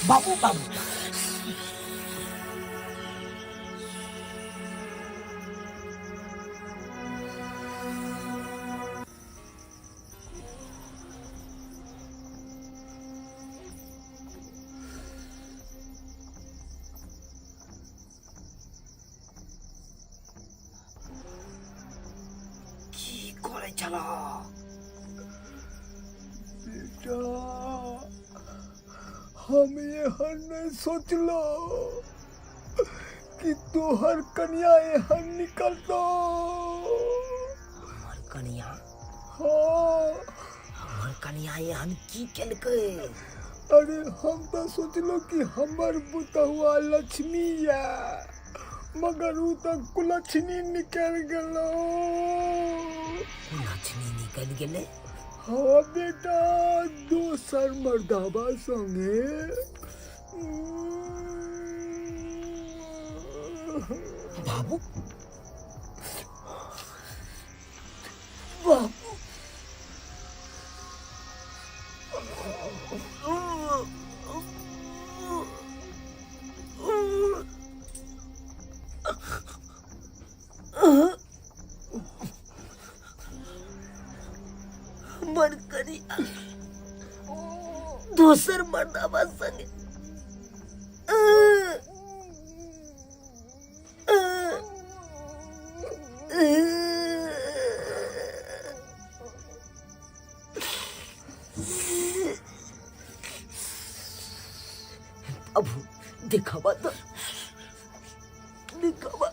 बाबू बाबू की करै छलह बेटा हम एहन नहि सोचलो कि तोहर कनिया एहन निकलतो हमर कनिया हाँ हमर कनिया एहन की केलकै अरे हम तो सोचलो कि हमर पुतहुआ लक्ष्मी या मगर ऊ तो कुलक्ष्मी निकल गेलो कुलक्ष्मी निकल गेलै हाँ बेटा दोसर मर्दाबा संगे बाबू बाबू मन करी दोसर मर्दाबा संगे अब दिखावा तो दिखावा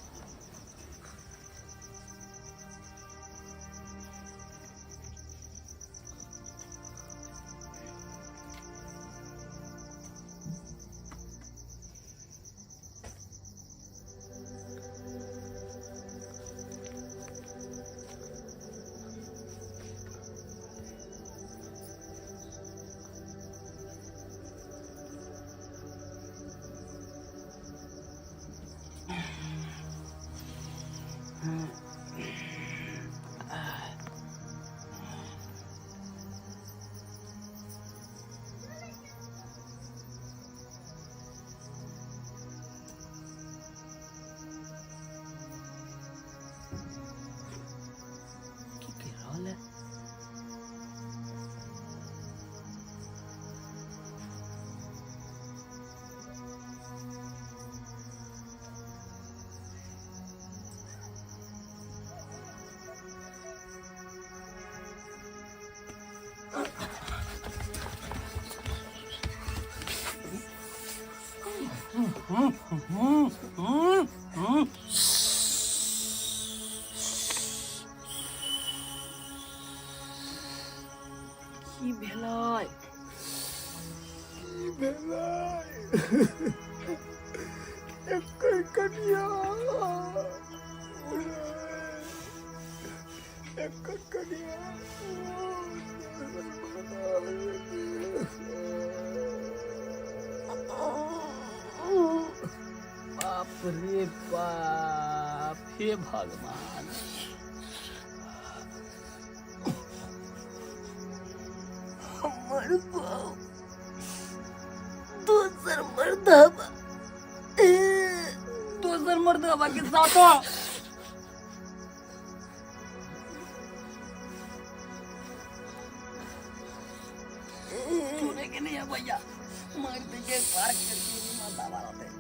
की कहि रहल है की भेलै की भेलै एकर कनिया एकर कनिया बाप रे बाप हे भगवान हमर बाप दोसर मर्दाबा दोसर मर्दाबा के साथ छूने के नहीं है भैया मार देंगे पार करके मर्दाबा रहते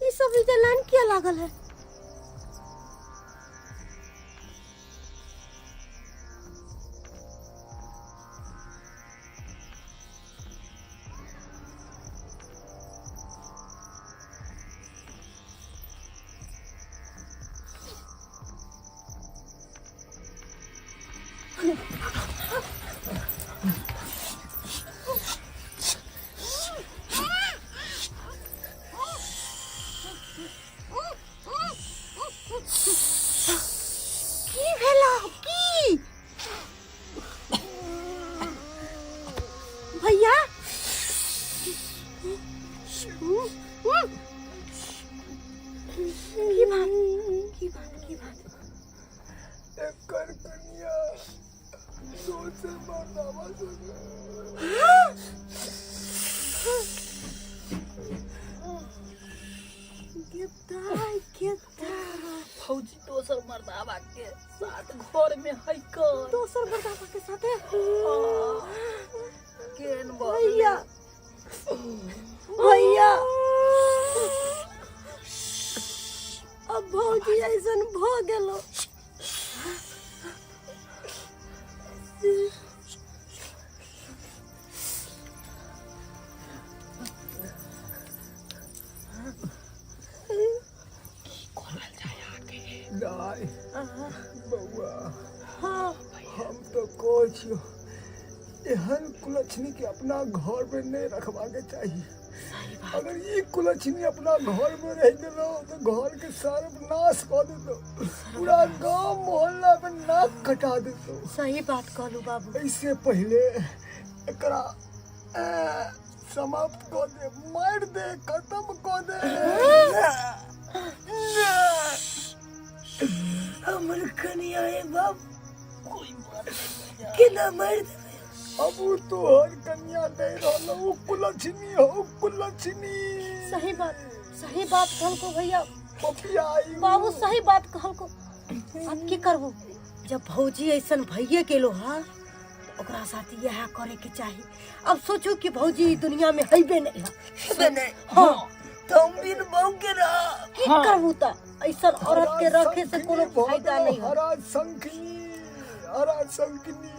ई सब इधर लाइन किया लागल है की भेलो की भैया? की बात की बात की बात? एकर कनिया दोसर मर्दाबा संगे। गेताय गेताय। फौजी दोसर मर्दाबा के साथ घर में है कर दोसर मर्दाबा के साथे? केन? भैया, भैया, अब भौजी ऐसन भ गेलो। दाय बउआ। हाँ। हम तो कहै छियो, एहन कुलक्षणी के अपना घर में नहीं रखवा के चाहिए। अगर ई कुलक्षणी अपना घर में रह गेलो तो घर के सर्वनाश कऽ देतो, पूरा गांव मोहल्ला में नाक कटा देतो। सही बात कहलू बाबू। ऐसे पहले एकरा समाप्त कऽ दे, मारि दे, खत्म कऽ दे। हमर कनिया है बाप, कोई बात नहीं, केना मारि देबै? अब उ तोहर कन्या नहीं रहल, उ कुलक्षणी हो, कुलक्षणी। सही बात, सही बात कहलको भैया। पपिया ई। बाबू, सही बात कहलको। अब की करबो? जब भौजी ऐसन भैये गेलो हा तो ओकरा साथ इएह करे के चाही। अब सोचो कि भौजी ई दुनिया में हैबे नहीं हा। हेबे नहीं। हाँ। तो हम बिन बहू के रह की हाँ। करबू? त ऐसन औरत के रखे से कोनो फायदा नहीं हो। हरा शंखनी, हरा शंखनी,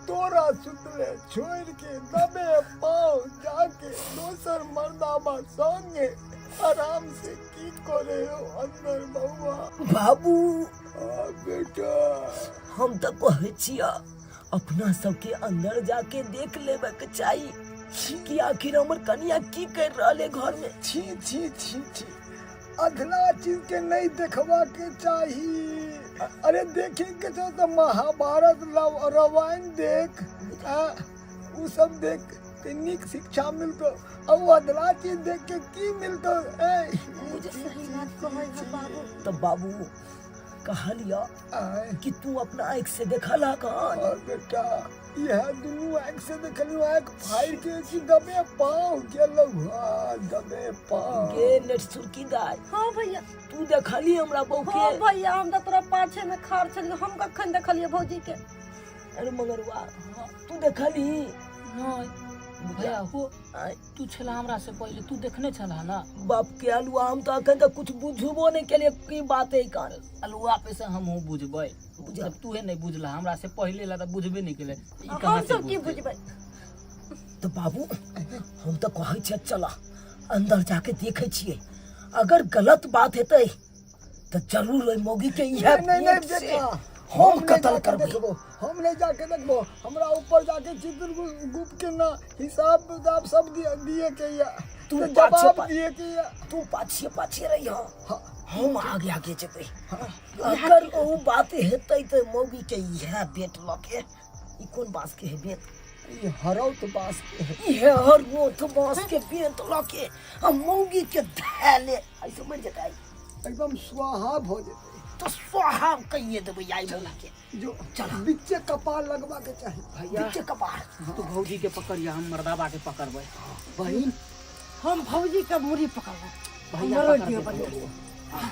तोरा सुतले छोड़ के दबे पाँव जाके दोसर मर्दाबा संगे आराम से की करे हो अंदर बउआ? बाबू। आ बेटा। हम तो कहै छियै, अपना सबके अंदर जाके देख लेबे के चाही कि आखिर हमर कनिया की कर रहल है घर में। छी छी छी छी, अधला चीज के नहीं देखवा के चाही। अरे, देखे के छौ तो महाभारत रामायण देख, उ सब देख के नीक शिक्षा मिलतो। आ उ अधला चीज देख के की मिलतो? ए सही बात कहै है बाबू। तो बाबू, कहलिया आय। कि तू अपना आँख से देखला कहाँ? और बेटा, यह दुनू आँख से देखलियो, आँख फाड़ के कि दबे पाँव गेलौ। हाँ, दबे पाँव। गे नेट सुरकी दाय। हाँ भैया। तू देखली हमरा बहू हाँ के? भैया, हम तो तोरा पाछे में खार छलियो, हम कखन देखलियो भौजी के? अरे मगरुआ, तू देखली? नहीं भैया हो। आय। तू छला हमरा से पहले, तू देखने छला ना? बाप के आलुआ, हम तो अखन तक कुछ बुझबो नहीं केलिए की बात है कान। अलुआ पे से हम बुझबै। बुझा। जब तूहे नहीं बुझला हमरा से पहले ला, तो बुझबे नहीं केले, ई हम कहाँ से सब की बुझतै? बुझबै? तो बाबू, हम तो कहै छियै, चला अंदर जाके देखै छियै। अगर गलत बात हेतै तो जरूर ओहि मौगी के इएह नहीं नहीं नहीं पेट से बेटा, हम नहीं कत्ल जाके करबै। देखबो, हम नहीं जाके देखबो। हमरा ऊपर जाके चित्रगुप्त के ना हिसाब किताब सब दिए दिए के या तू तो पाछे जवाब दिए के या। तू पाछे पाछे रही हो। हाँ। हम आगे आगे जेबै। अगर ओ बात हेतै तऽ मौगी के इएह बेट लऽ के, ई कोन बाँस के है बेट? ई हरौत बास के है। इहे हरौत बाँस के बेट लऽ के आ मौगी के धैले ऐसे मरि जेतै। एकदम स्वाहा भ जेतै। तो स्वाहा कहिए देबै आइ मौगी के। जो चला। बिच्चे कपार लगवा के चाही। भैया। बीचे कपार। तू भौजी के पकड़िया, हम मर्दाबा के पकड़बै। बहिन। हम भौजी के मुड़ी पकड़बै। भैया, मरोड़ पकड़ दियौ दे। बढ़िया।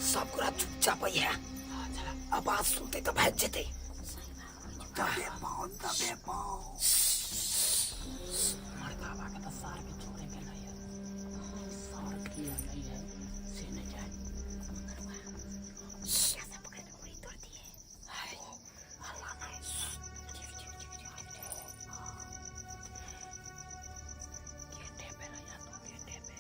सब गोरा चुपचाप है, आवाज सुनते तऽ भागि जेतै। दबे पाँव, दबे पाँव। मर्दाबा के तो सार के छोड़े के नहीं है, सार की नहीं है से नहीं जाए। कैसे पकड़ के मुड़ी तोड़ दिए? गेटे पे रहिया तू, गेटे पे।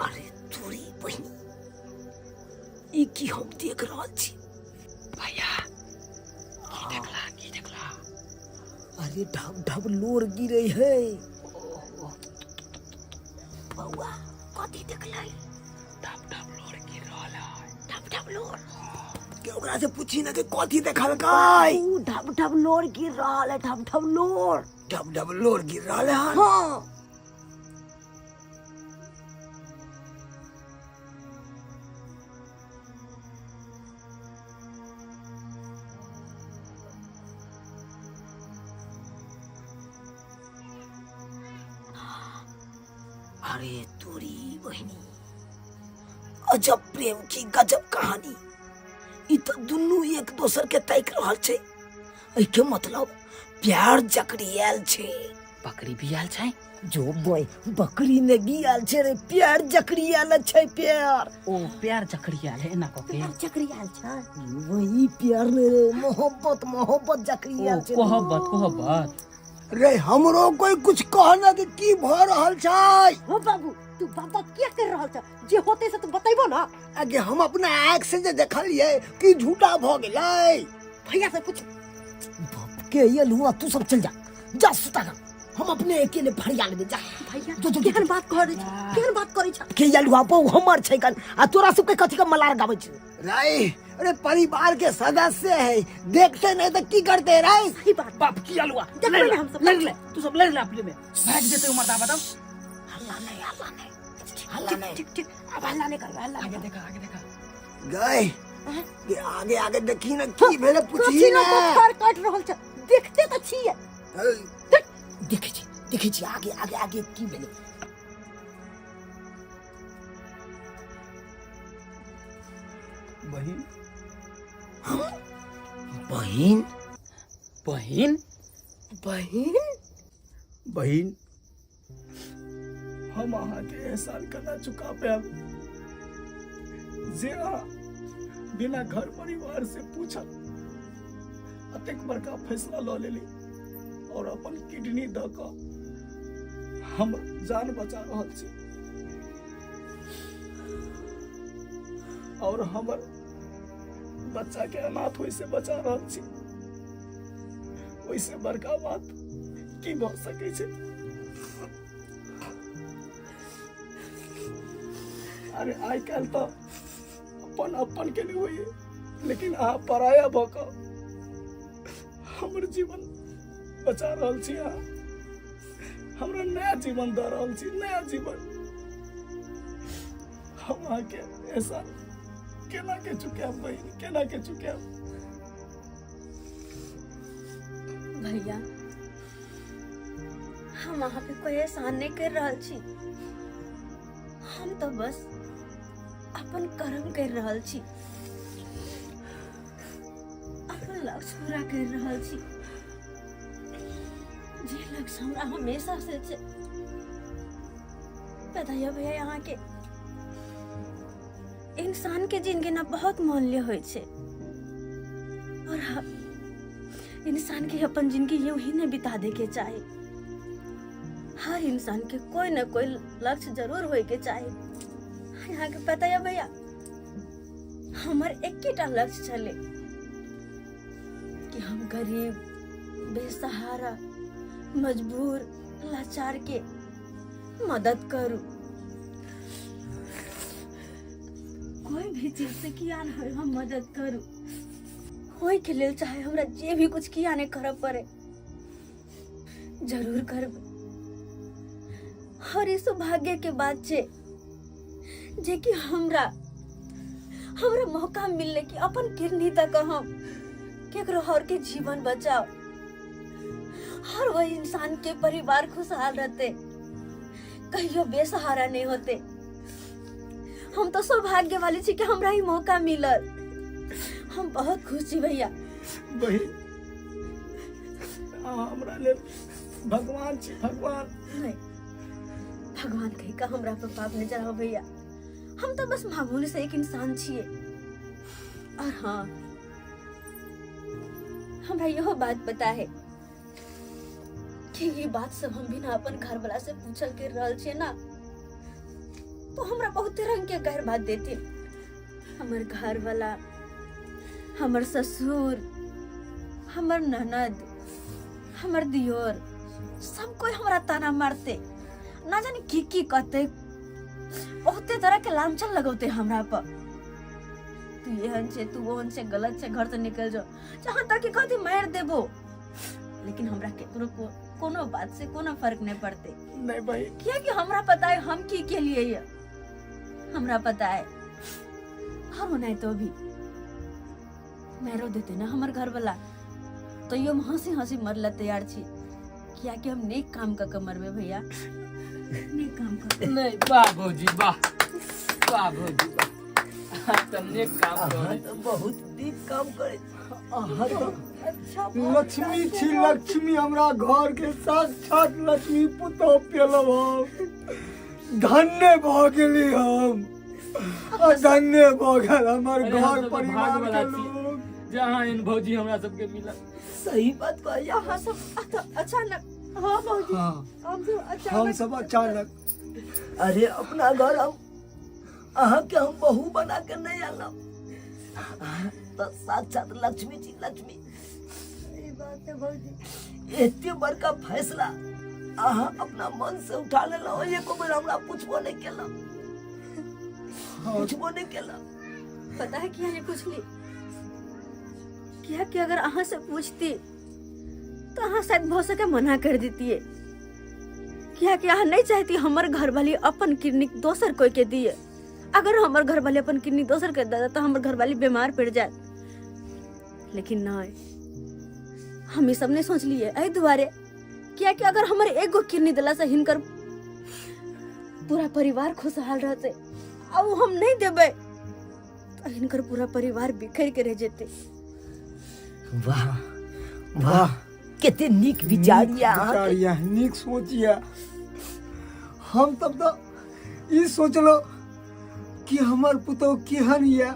अरे तोरी बहिनी, ई की हम देख रहल छी? भैया, की देखला, की देखला? अरे ढब ढब लोर गिरे है। बौआ, कथी देखलै? ढब ढब लोर गिर रहल है। ढब ढब लोर। के ओकरा से पूछी ना कि कथी देखलकै। ऊ ढब ढब लोर गिर रहल है, ढब ढब लोर। ढब ढब लोर गिर रहल है। हाँ। अरे तोरी बहिनी, अजब प्रेम की गजब कहानी। ई तो दुनू एक दोसर के ताकि रहल छै। एहिके मतलब प्यार जकड़ियाल छै। बकरी भी आयल छै। जो बॉय, बकरी ने गियाल छै रे, प्यार जकड़ियाल छै, प्यार। ओ प्यार जकड़ियाल है एना कऽ के। प्यार जकड़ियाल छै। वही प्यार ने रे, मोहब्बत, मोहब्बत जकड़ियाल ओ छै। कोहब्बत, कोहब्बत। रे हमरो कोई कुछ कहना कि की भ रहल छै। हो बाबू, तू बाबा किया कर रहल छ? जे होते से तू बतैबो ना। आगे हम अपना आँख से जे देखलिए कि झूठा भ गेलै। भैया से पूछ। बाप के ये लुआ, तू सब चल जा, जा सुता कर, हम अपने अकेले फरिया लेबे, जा। भैया, जो, जो, जो, केहन बात करै छ, केहन बात करै छ? के ये लुआ बहु हमर छै कन, आ तोरा सबके कथी के मलार गाबै छै? रे अरे परिवार के सदस्य है, देखते नहीं तो की करते रे? सही बात। बाप की आलुआ, देखबै लड़ ने ले, हम सब। लड़ ले, तू सब लड़ ले अपने में, भाग जेते उमर दा बताओ। हल्ला नहीं, हल्ला नहीं, हल्ला नहीं। ठीक ठीक, अब हल्ला नहीं करबै, हल्ला आगे नहीं। देखा, आगे देखा। गए के आगे आगे देखी ना की भेले, पूछी कथी ना। ना बोखार काट रहल छ, देखते त छियै। देखै छी, देखै छी, आगे आगे आगे की भेलै? बहिन। बहिन। बहिन। बहिन। बहिन, हम अहाँके एहसान केना चुका पायब जे अहाँ बिना घर परिवार से पूछल अतेक बड़का फैसला लऽ लेली और अपन किडनी दऽ कऽ हम जान बचा रहल छी और हमर बच्चा के अनाथ होय से बचा रहल छी। ओहिसे बड़का बात की भऽ सकै छै? अरे आइ काल्हि तऽ अपन अपन के नहि होइए, लेकिन अहाँ पराया भऽ कऽ हमर जीवन बचा रहल छी। अहाँ हमरा नया जीवन दऽ रहल छी, नया जीवन। हम अहाँके एहसान केना के चुकायब बहिन, केना के चुकायब? भैया, हम अहाँ पे कोई एहसान नहीं कर रहल छी, हम तो बस अपन कर्म कर रहल छी, अपन लक्ष्य पूरा कर रहल छी, जे लक्ष्य हमरा हमेशा से छै। पता है भैया, यहाँ के इंसान के जिंदगी ना बहुत मूल्य होइ छै और इंसान के अपन जिंदगी यूं ही नहीं बिता दे के चाही। हर इंसान के कोई न कोई लक्ष्य जरूर होए के चाही। यहाँ के पता है भैया, हमर एकेटा लक्ष्य छले कि हम गरीब, बेसहारा, मजबूर, लाचार के मदद करू। कोई भी चीज से किया न होय, हम मदद करू। ओहि के लेल चाहे हमरा जे भी कुछ किया नहीं करऽ पड़े, जरूर करब। और ई सौभाग्य के बात छै जे कि हमरा हमरा मौका मिलले कि अपन किडनी तक हम केकरो और के जीवन बचाओ और वही इंसान के परिवार खुशहाल रहते, कहियो बेसहारा नहीं होते। हम तो सौभाग्य वाली छी कि हमरा ही मौका मिलल। हम बहुत खुश छी भैया। बहिन, अहाँ हमरा लेल भगवान छी, भगवान। नहीं, भगवान कही का हमरा पर पाप नहीं चढ़ाओ भैया, हम तो बस मामूली से एक इंसान छिए। और हाँ, हमरा यहो बात पता है कि ये बात सब हम बिना अपन घर वाला से पूछल कर रहल छिए ना, तो हमरा बहुते रंग के गैर बात देथिन। हमर घर वाला, हमर ससुर, हमर ननद, हमर दियोर, सब कोई हमरा ताना मारते, ना जाने की की कहते, बहुते तरह के लांछन लगौते हमरा पर। तू एहन छे, तू ओहन छे, गलत छे, घर से निकल जाओ, जहाँ तक कि कहती मार देबो। लेकिन हमरा केकरो को कोनो बात से कोनो फर्क नहीं पड़ते। नहीं भाई, किया कि हमरा पता है हम की के लिए ये, हमरा पता है। हम नहीं तो भी मारो देते ना हमर घर वाला, तो यो हम हंसी हंसी मरला तैयार छी, किया कि हम नेक काम कर के मरबे भैया, नेक काम कर। नहीं, वाह भौजी वाह, वाह भौजी वाह, तब नेक काम अहाँ करै। तऽ बहुत नीक काम करै छी। अहाँ तऽ अच्छा लक्ष्मी छी, लक्ष्मी, हमरा घर के साक्षात लक्ष्मी पुतोह पेलहुँ हम। धन्य भऽ गेली हम आ धन्य भऽ गेल हमर अरे हम घर सब तऽ परिवार भागवला के छी। लोग। जे अहाँ एहन भौजी हमरा सबके मिलल। सही बात कहै। अहाँ सब अचानक, हाँ भौजी, हाँ, हम सब अचानक, हम सब अचानक। अरे अपना घर हम अहाँके हम बहू बना के नहीं आनब, तऽ साक्षात लक्ष्मी जी, लक्ष्मी। सही बात है भौजी। एते बड़का फैसला अहाँ अपना मन से उठा लेलहुँ, एको बेर हमरा पुछबो नहीं केलहुँ, पुछबो नहीं केलहुँ। पता है किया नहीं पूछली? किया कि अगर अहाँ से पूछती तो अहाँ शायद भऽ सके मना कर देतिए, किया कि अहाँ नहीं चाहती हमर घर वाली अपन किडनी दोसर कोई के दिए। अगर हमर घर वाली अपन किडनी दोसर के दे तो हमर घर वाली बीमार पड़ जाए। लेकिन नहीं, हम ई सब नहीं सोचलिए एहि दुआरे, किया कि अगर हमर एगो किडनी दिला से हिनकर पूरा परिवार खुशहाल रहते, आ उ हम नहीं देबै तो हिनकर पूरा परिवार बिखर के रह जेते। वाह वाह, कते नीक विचार नीक यऽ अहाँके। विचार यऽ, नीक सोच यऽ। हम तब तऽ ई सोचलो कि हमर पुतोह केहन यऽ,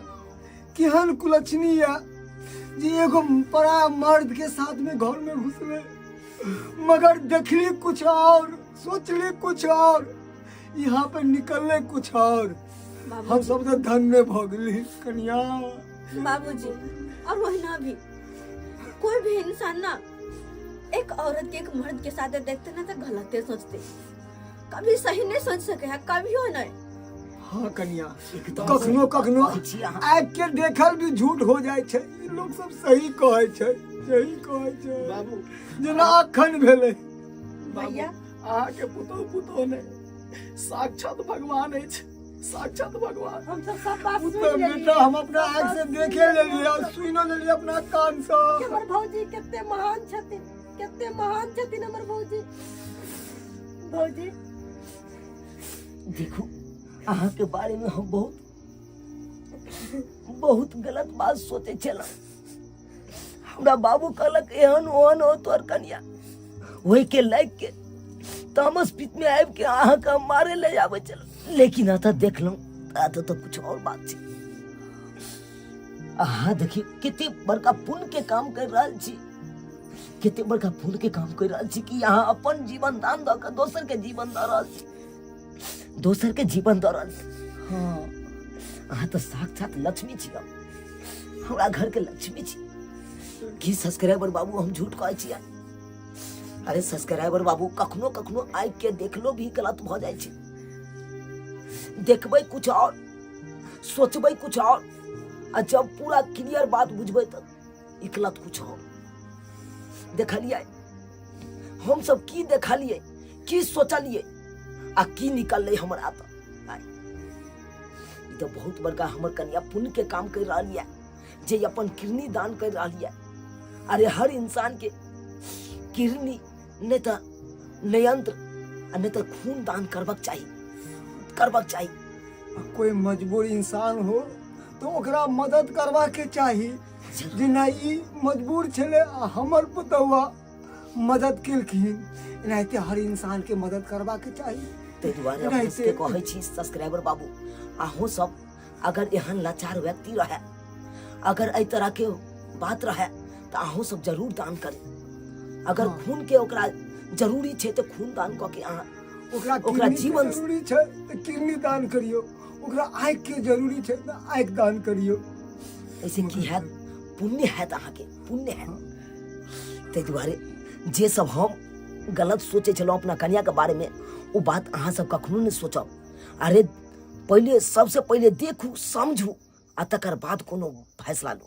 केहन कुलक्षणी यऽ जे एगो पराया मर्द के साथ में घर में घुसले, मगर देखली कुछ और, सोचली कुछ और, यहाँ पे निकलले कुछ और। हम सब तऽ धन्य भऽ गेली कनिया। बाबूजी, और वही भी कोई भी इंसान ना एक औरत के एक मर्द के साथ देखते ना तो गलते सोचते, कभी सही नहीं सोच सके है, कभी हो नहीं। हाँ कनिया, एकदम कखनो कखनो कहै छी अहाँ। आँखि के देखल भी झूठ हो जाइ छै। ई लोग सब सही कहै छै, सही कहै छै बाबू, जेना अखन भेलै। भैया, अहाँके पुतोह पुतोह नहि, साक्षात भगवान अछि, साक्षात भगवान। हम सब सब बात ओ सुन तऽ लेलियै। बेटा हम अपना आँखि से देखे लेलियै और सुनो लेलियै अपना कान से कि हमर भौजी कते महान छथिन, कते महान छथिन हमर भौजी। भौजी देखू, अहाँके बारे में हम बहुत बहुत गलत बात सोचे छलहुँ। हमरा बाबू कहलक एहन ओहन हो तोहर कनिया, ओहि के लागि के तामस पीत में आबि के अहाँके हम मारे ले आबै छलहुँ, लेकिन एतऽ देखलहुँ एतऽ तऽ कुछ और बात छै। अहाँ देखियौ कते बड़का पुण्य के काम कर रहल छी, कते बड़का पुण्य के काम कर रहल छी कि अहाँ अपन जीवन दान दऽ के दोसर के जीवन दऽ रहल छी, दोसर के जीवन दऽ रहल छी। हाँ, अहाँ तऽ साक्षात लक्ष्मी छी, हमरा घर के लक्ष्मी छी। की सब्सक्राइबर बाबू, हम झूठ कहै छी? अरे सब्सक्राइबर बाबू, कखनो कखनो आँखि के देखलो भी गलत भऽ जाइ छै। देखबै कुछ और, सोचबै कुछ और, आ जब पूरा क्लियर बात बुझबै तऽ निकलत कुछ और। देखलियै हम सब की देखलियै, की सोचलियै आ की निकललै हमरा। तऽ आइ ई तऽ बहुत बड़का हमर कनिया पुण्य के काम कर रहल यऽ जे अपन किडनी दान कर रहल यऽ। अरे हर इंसान के किडनी नहि तऽ नयंत्र आ नहि तऽ खून दान करबाक चाही, करबाक चाही। आ कोई मजबूर इंसान हो तो ओकरा मदद करबा के चाही, जेना ई मजबूर छलै आ हमर पुतौआ मदद केलखिन, एनाहिते हर इंसान के मदद करबा के चाही। ताहि दुआरे अपने सबके कहै छी सब्सक्राइबर बाबू, अहूँ सब अगर एहन लाचार व्यक्ति रहे, अगर एहि तरह के बात रहे तऽ अहूँ सब जरूर दान करी। अगर खून के ओकरा जरूरी छै तऽ खून दान कऽ के अहाँ ओकरा ओकरा किडनी के जीवन जरूरी छै तऽ किडनी दान करियौ, ओकरा आँखि के जरूरी छै तऽ आँखि दान करियौ। एहिसँ की हैत? पुण्य हैत, अहाँके पुण्य हैत। ताहि दुआरे जे सब हम गलत सोचै छलहुँ अपना कनियाके बारेमे, ओ बात अहाँ सब कखनो नहि सोचब। अरे पहिले सबसँ पहिले देखू, समझू आ तकर बाद कोनो फैसला लू।